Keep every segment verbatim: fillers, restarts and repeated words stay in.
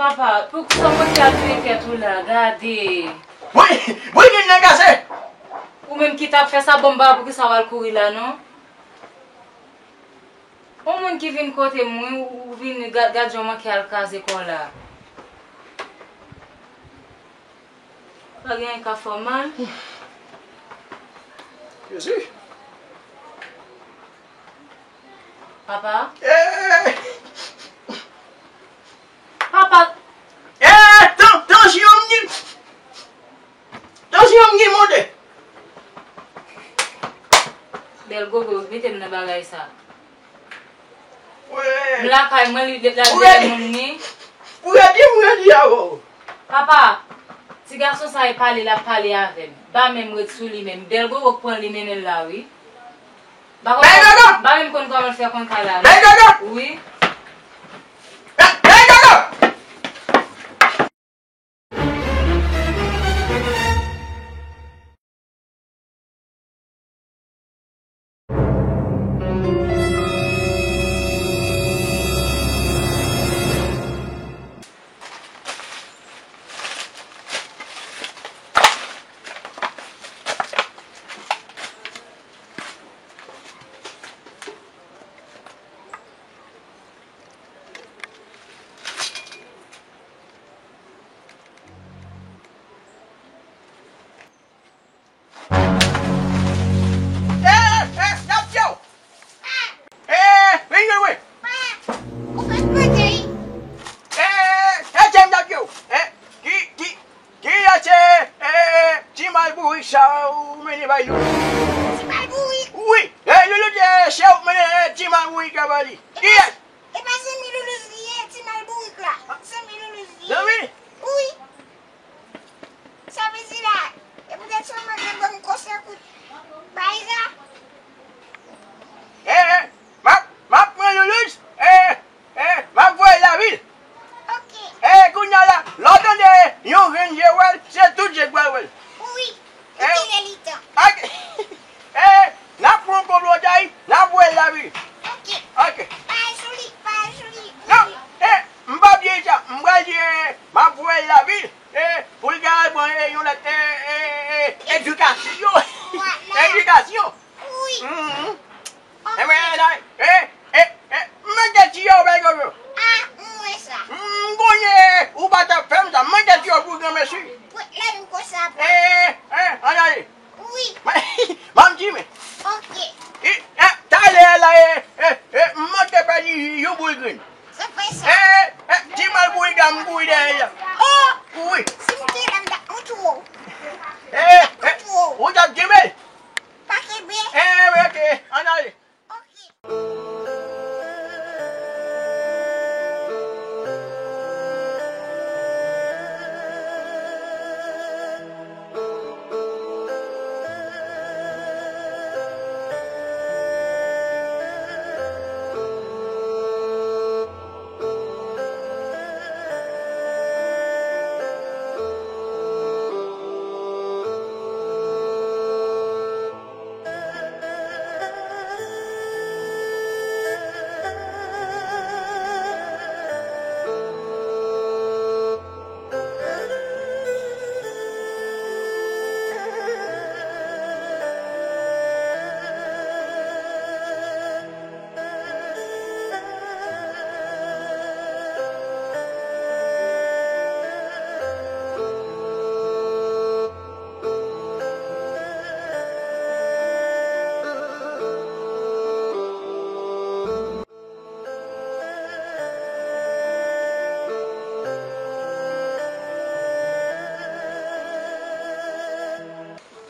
Papa, poukisa w monte al touye tèt ou la? Gade. Wi, wi, li nan kase. Ou menm ki t ap fè sa, bon, m pa wè poukisa w al kouri la, non. Yon moun ki vin kote m, wi, ou vin gad, gad jan w manke al kraze kò w la. Pa gen anyen k ap fè w mal. Jezi. Papa? Eh! Papa! Eh! Tan-, tansyon m gen! Tansyon m gen monte! Bèl gogo, mete m nan bagay sa. M lakay mwen, li la dèyè moun li. Ou redi, m redi avè w. Papa, ti gason sa e pale, l ap pale avè m. M pa menm ret sou li menm. Bèl gogo k pran l, li mennen l la, wi. M pa konn, m pa menm konn kòman l fè konn ka la. Wi. Eh, eh, n ap fè w! Eh, vin jwe, wi! Eh, eh, James, n ap fè w! Eh, ki, ki, ki yè se, eh, ti mal bourik sa ou mennen bay Loulou? Ti mal bourik? Wi, eh, Loulou, eh, se ou mennen, eh, ti mal bourik la bay li. Ki yè? E pa zanmi Loulouz li ye, ti mal bourik la. Zanmi Loulouz li ye. Zanmi? Wi. Sa vle di la, e poutèt sa w mande ban m konsèy kout bay la. Eh, eh, m ap, m ap pran Loulouz, eh, eh, m ap voye l lavil. Ok. Eh, kounye a la, lè w tande yon grenn je wè l, se tout je k pral wè l. Wi. Kilè li tan? Ak, eh, n ap pran konplo tay, n ap voye l lavil. Ok. Ok. Pa al sou li, pa al sou li. Non, eh, m p ap di sa, m pral di, eh, m ap voye l lavil, eh, pou l ka al pran, eh, yon lòt, eh, eh, eh, edikasyon. Vwala. Edikasyon. Wi. Mhm. Ok. Enben, la, eh, eh, eh, m mete tiyo bay kòm yo. Ah, m wè sa. M konnen ou pa t ap fè m sa, m mete tiyo pou granmesi. Pwet lè m konsa, pwet. Eh, eh, ann ale. Wi. Manti, men. Ok. Eh, eh, talè a la, eh, eh, eh, m manke pèdi yon boul grenn. Se fè sa. Eh, eh, ti mal boul la, m kouri dèyè l. Oh! Wi. Si m te la, m t ap montre w. Eh, eh, ou t ap kenbe l? Pa kenbe. Eh, wi, ok, ann ale. Ok.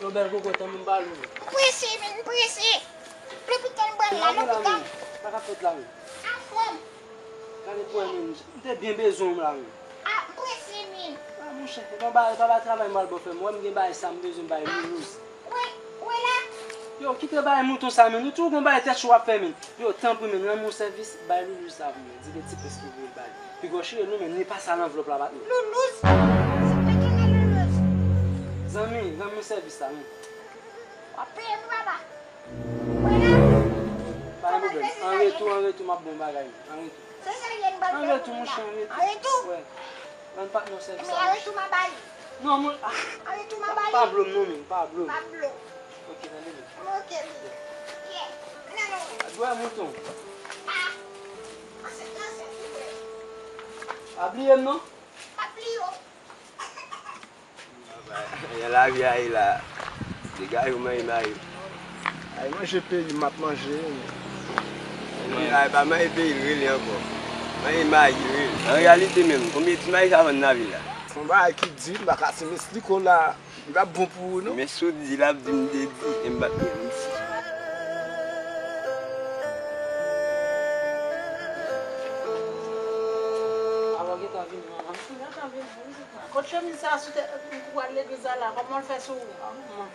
Yo, bèl gogo, tann mwen ba l ou. Prese, men, prese. Lopital m pral la, lopital. Sa k ap fèt la menm? Anfòm. Gade pou wè menm, m te byen bezwen w la menm. Ah, m prese menm. Ah, monchè, e pa ba, e pa ba travay m pral ba w fè, m wè m gen bagay sa m bezwen bay Loulouz. Wè, wè la. Yo, kite bagay mouton sa menm, ou toujou gon bagay tèt cho w ap fè menm. Yo, tanpri menm, rann mwen sèvis, bay Loulouz sa pou mwen, di gen ti pès ki voye l ba li. Piga w chire nou menm, li pase a lanvlòp la pa t menm. Loulouz? Se pa ki nan Loulouz? Zanmi, rann mwen sèvis sa menm. W ap peye m, papa. Wè la. Pa gen pwoblèm. An retou, an retou, m ap bon bagay. An retou. Se sa gen bagay. An retou, monchè, an retou. An retou? Wè. Ann pa nan sèvis. Men ale tou m a ba li. Non, moun. Ah, ale tou m a ba li. Pa blo m non, men, pa blo m. Pa blo. Ok, tande byen. Ok, li. Yeah. Non, non. Dwa mouton. Ah. Ansent, ansent, li vre. Pa bliye m non. Pa bliye w. Jan lavi a ye la, degaje w manje mayi. Ay manje peyi m ap manje. Ay pa manje peyi l rele ankò. Manje mayi l rele. An reyalite menm, konbyen ti mayi sa vann nan vil la? Yon bagay ki di, m pa ka ti m esplike w la. Li p ap bon pou ou non. Men si w di l ap di m te di, e m pa t menm di. Alò gentan vin manman. Gentan vin vin. Kot chemiz sa sou tèt ou al legliz la la? Kòman l fè sou ou? Ah, manman.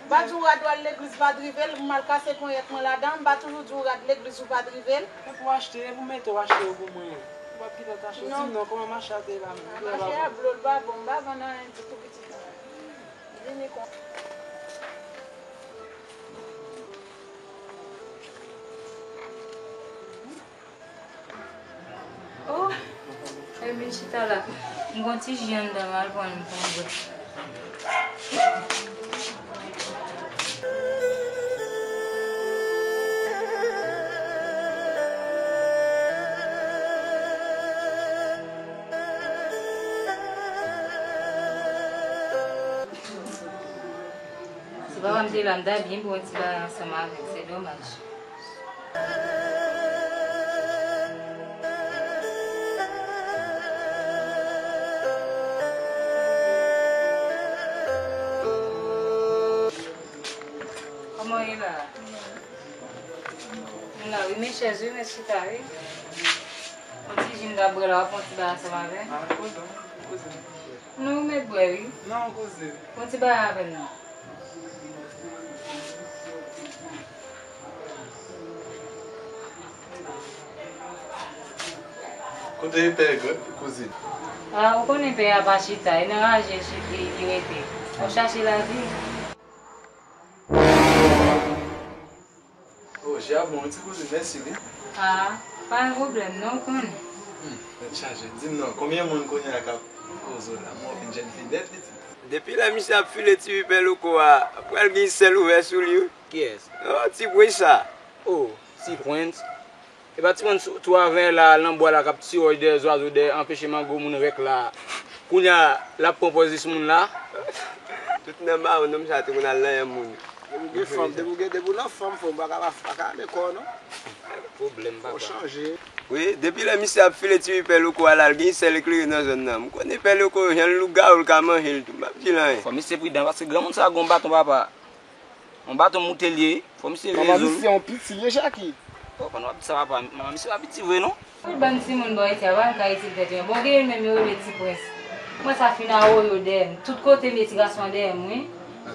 M pa di w rad w al legliz pa t rive l, m al kase ponyèt mwen ladan, m pa toujou di w rad legliz ou pa t rive l? E pou achte, e pou mete w achte yo pou mwen. Ou p ap gentan t achte. Di m non, kòman mache a te ye la menm? Ah, mache a blo, l pa bon, m pa vann anyen ditou pitit mwen. Vini kon. Oh, e vin chita la. M gon ti ji anndan, m al pran l, m pran bwè. Si papa m te la, m ta byen pran ti bagay ansanm avè l, se domaj. Kòman w ye la? M la wi, men chèz wi, men chita wi. Yon ti ji m ta bwè la, w ap pran ti bagay ansanm avè m? Ah, kouzin, kouzin. Non, ou mèt bwè wi. Non, kouzin. Pran ti bagay avè m non. Kote pè Grèg, kouzin? Ah, ou konnen pè a pa chita, e nan raje l chita, li rete. W ap chache lavi. Oh, je a bon wi ti kouzin, mèsi wi. Ah, pa gen pwoblèm non, ou konnen. Hmm, tèt chaje. Di m non, konbyen moun kounye a k ap koze w la? Mwen fin jèn fi nèt pitit. Depi lè misye ap file ti vipè loko a, pral gen sèl ouvè sou li wi. Kiyès? Oh, ti Prince sa. Oh, ti Prince. E pa ti moun sou, sou avè la, nan bwa la, k ap tiye wòch dèyè zwazo, dèyè anpeche mango moun rèk la. Kounye a, l ap pran pòz li sou moun la. Tout nan mawon nonm sa te konn al nan yon moun. Depi w gen fanm, depi w gen, depi w nan fanm, fanm pa ka, pa ka ale kò w non. Pwoblèm, papa. Fò w chanje. Wi, depi lè misye ap file ti vipè loko a la, l gen sèl eklere nan zòn nan. M konnen pè loko yo, jan lougawou l ka manje l tou. M p ap di l anyen. Fò misye pridan, paske granmoun sa a gon baton, papa. Yon baton moute l ye, fò misye veye zo l. Papa misye yon piti l ye, Jackie. Oh, pandan w ap di sa, papa, manman misye pa piti vre, non. Tout bann timoun bò Ayiti a, pa menm ka itil tèt yo. Bon, gen youn menm yo rele Ti Prens. Mwen sa fin awoyo dèyè m. Tout kote m ye, ti gason an dèyè m, wi.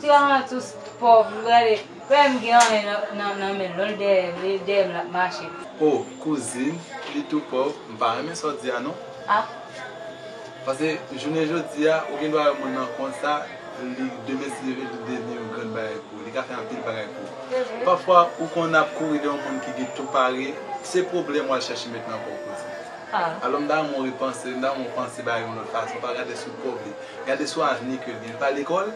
Ti gason an tou pòv, gade, pa menm gen anyen nan, nan, nan men l, non, l dèyè m, li dèyè m l ap mache. Oh, kouzin, li tou pòv, m pa renmen sa w di a, non. Ah. Paske jounen jodi a, ou gen dwa wè moun nan konsa, li demen si Dye vle, li devni yon grann bagay pou ou. Li ka fè anpil bagay pou ou. Pafwa, ou konn ap kouri dèyè yon moun ki gen tou pare, se pwoblèm w al chèche met nan kò w kouzin. Ah. Alò, m ta renmen w repanse, m ta renmen w panse bagay yon lòt fason, pa gade sou pòv li. Gade sou avni ke l gen. Li pa lekòl?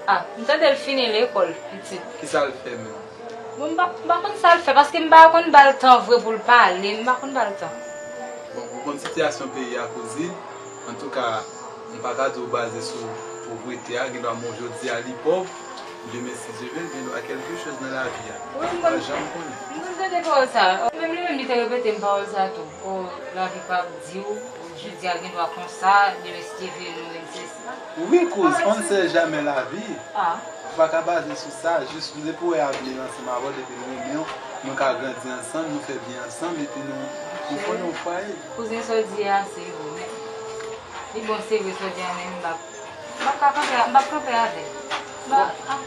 Ah, m tande l fini lekòl, pitit. Kisa l fè menm? Bon, m pa, m pa konn sa l fè, paske m pa konn ba l tan vre pou l pale, m pa konn ba l tan. Bon, ou konn sitiyasyon peyi a, kouzin, antouka, m pa ka di w baze sou povrete a, gen dwa moun jodi a li pòv, demen si Dye vle, gen dwa kèlke choz nan lavi a. Wi, m konn, pa janm konnen. M konn tande pawòl sa. Menm li menm, li te repete m pawòl sa tou. O, lavi p ap di w, jodi a gen dwa konsa, demen si Dye vle, nou menm se sa. Wi, kouz, on ne sait jamais la vie. Ah. Ou pa ka baze sou sa, jis nou se pou wè avni ansanm avè w, depi nou renmen w, nou ka grandi ansanm, nou fè byen ansanm, epi nou, nou fòme yon fwaye. Kouzin, sa w di a se vre, men li bon, se vre, sa w di a, men m p ap, m p ap ka kanpe, m p ap kanpe avè l. M pa, ah,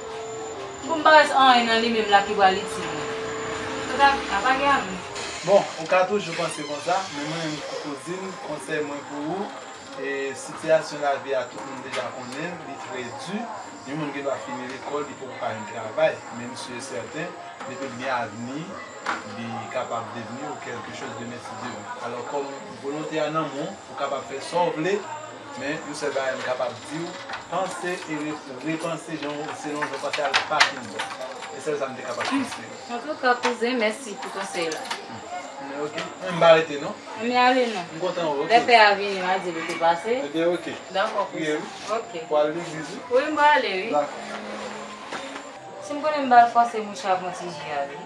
bon, m pa wè anyen nan li menm la ki pral itil mwen. Sa ta, a pa gen avni. Bon, ou ka toujou panse konsa, men mwen menm, kouzin, konsèy mwen pou ou, E sitiyasyon lavi a, tout moun deja konnen l, li trè di. Yon moun gen dwa fini lekòl, li poko ka jwenn travay. Men m si e sèten, depi l gen avni, li kapab devni ou quelque chose de mèsi de li. Alò, kòm volonte a nan men w, ou kapab fè sa w vle, men yon sèl bagay m kapab di w, panse e re-, repanse jan w, selon jan w panse a l pa fin bon. E sèl sa m te kapab konseye w. Antouka, kouzen, mèsi pou konsèy la. Men ok. Men m pa rete non. Men ale non. M kontan wè w. Lè pè a vini, m a di l ou te pase. Ebyen ok. Dakò, kouzen. Ok. Ou al legliz wi? Wi, m prale wi. Dakò. Si m konnen m pral fòse mouche a pran ti ji a wi.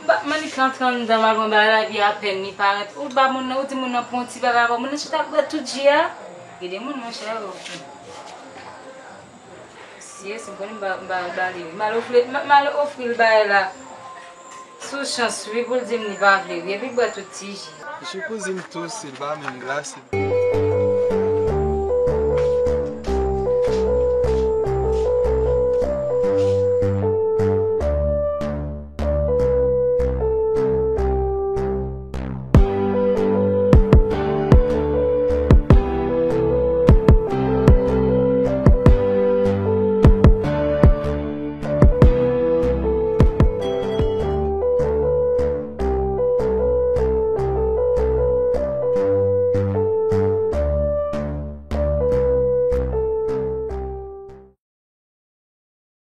M pa, m annik rantre anndan, m al pran bagay la, epi apèn li parèt. Ou ba moun nan, ou di moun nan pran yon ti bagay ankò, moun nan chita ap bwè tout ji a. Gen de moun, monchè, yo. Mesye, si m konnen m pa, m pa ba li wi. M al ofri, m, m al ofri l bagay la. Sou chans wi, pou l di m li pa vle wi, epi l bwè tout ti ji. Mesye, kouzin tou, si l pa menm glase.